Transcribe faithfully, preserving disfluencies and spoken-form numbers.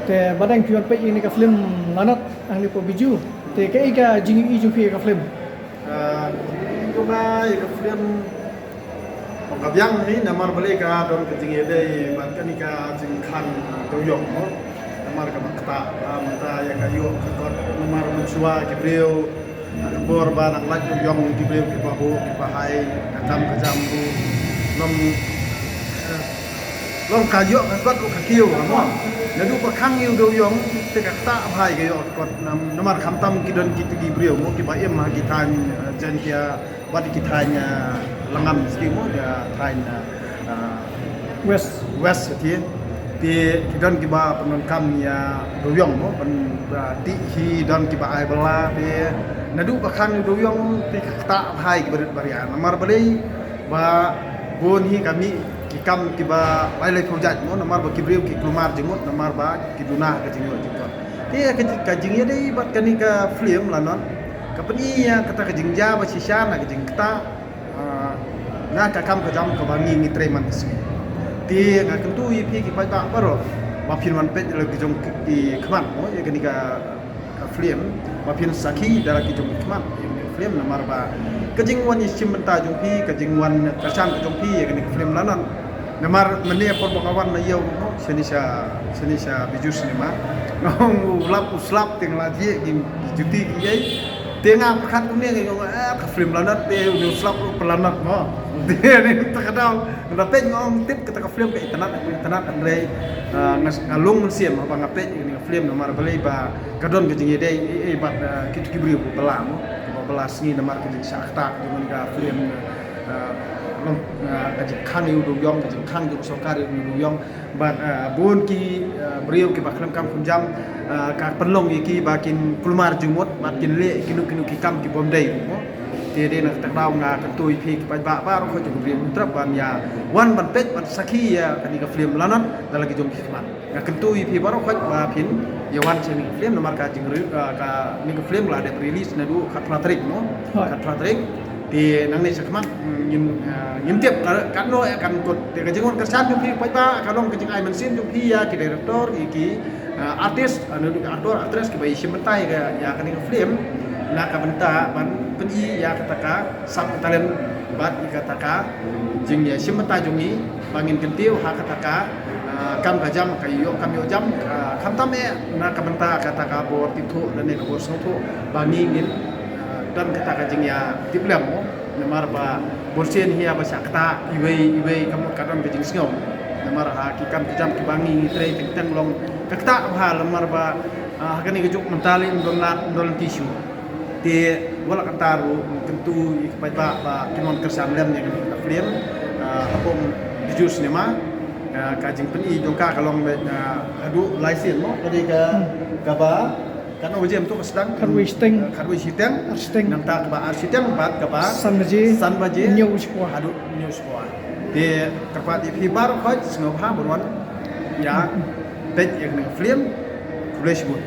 Te ba dang phi wan peit ïa kane ka film Lanot hangne hapoh Bijou. Te kaei ka jingïohi jong phi ïa ka film? Ah, ïa ka film, ong ka biang hi namar balei ka don ka jingïadei bad kane ka jingkhang dewïong mo. Namar kaba ktah, ah, mynta ïa ka ïoh ka kot namar mynshuwa ki briew ha ka por ba dang lait dewïong ki briew kiba buh kiba hai ka kam ka jam buh. Long, eh, long ka ïoh ka kot ka kiew mo. Naduh ba khang ïa u dewïong te ka ktah bha ïa ka ïoh ka kot nam-, namar khamtam ki don kito ki briew mo kiba im ha ki thaiñ, eh, Jaiñtia bad ki thaiñ, eh, Lyngngam sdang mo, ki thaiñ, eh, West. West te. Te ki don kiba pyndonkam ïa dewïong mo, pyn, eh, te ki don kiba ai bylla te naduh ba khang ïa u dewïong te ka ktah bha ïa kiba rit baria. Namar balei ba bun hi ka mih ki kam kiba lai lai phew jait mo, namar ba ki briew ki kulmar jingmut, namar ba ki duna ka jingïoh jingkot. Te ka, ka jingïadei bad kane ka film Lanot ka pyni ïa kata ka jingjia ba shisha na ka jingktah, ah, na ka kam ka jam kaba ngi ngi trei man ka sngi. Te nga kyntu ïa phi ki paidbah baroh ba phin wan peit la ki jong ki khmat mo ïa kane ka, ka film ba phin sakhi da la ki jong ki khmat ïa kane ka film namar ba ka jingwan ïashim bynta jong phi, ka jingwan kyrshan ka jong phi ïa kane ka film Lanot. Namar mynne por ba nga wan na ïew mo shane sha, shane sha Bijou Cinema. Nga ong u lap u slap te nga la jia ki juti ki ei. Te nga pyrkhat kumne nga ong, ah, ka film Lanot te u slap u Lanot mo. Te ne ta ka daw nga peit nga ong tip kata ka film ka itynnad, ka itynnad hynrei, ah, nga, nga lung mynsiem haba nga peit ïa kane ka film namar balei ba ka don ka jingïadei ei, ei bad, ah, kito ki briew ba bylla mo, ba bylla sngi namar ka jingshah ktah jong kane ka film, ah, long, ah, ka jingkhang ïa u dewïong, ka jingkhang jong u sorkar ïa u dewïong. Bad, ah, bun ki, ah, briew kiba khlem kam khlem jam, ah, ka pynlong ïa ki ba kin kulmar jingmut bad kin leh kino kino ki kam ki bym dei mo. Te dei na kata ka daw nga kyntu ïa phi ki paidbah baroh khoit jong ka Ri Hynñiewtrep ban ïa wan ban peit ban sakhi ïa kane ka film Lanot da la ki jong ki khmat. Nga kyntu ïa phi baroh khoit ba phin ïa wan sha kane ka film namar ka jingri, ah, kane ka film la dep release naduh khatphra tarik mo. Hooid. Khatphra tarik. Te nangne shakhmat, mm, ngim, ah, ngim tip ka, katno ïa kan kut. Te ka jingwan kyrshan jong phi paidbah ka long ka jingai mynsiem jong phi ïa ki director, ïa ki, ah, artist, ah, naduh ki actor, actress kiba ïashim bynta ïa ka, ïa kane ka film. Na ka bynta ban pyni ïa kata ka sap ka talent bad ïa kata ka jingïashim bynta jong ngi ba ngin kyntiew ha kata ka, ah, kam ka jam, ka ïoh kam ïoh jam, ah, khamtam eh na ka bynta kata ka bor tip thuh lane ka bor sngewthuh ba ngi ngin, ah, don kata ka jingïatiplem mo. Namar ba bun sien hi ba shah ktah iwei iwei ka mut ka don ka jingsngew. Namar ha ki kam ki jam kiba ngi ngi trei teng teng long ka ktah bha namar ba, ah, ha kane ka juk mynta lei ym don lad ym don lynti shuh. Te wat la kata ruh nga kyntu ïa ki paidbah ba kin wan kyrshan lem ïa kane ka film, ah, hapoh Bijou Cinema. Ah, ka jingpyni jong ka ka long, ah, haduh lai sien mo, ka dei ka, kaba katno baje mynta ka sdang? Khatwei shiteng. Ah, khatwei shiteng. Ar shiteng. Nangta kaba ar shiteng bad kaba San baje. San baje. Hynñiew u shipor. Haduh hynñiew u shipor. Te kyrpad ïa phi baroh khoit sngewbha ban wan ïa peit ïa kane ka film. Khublei shibun.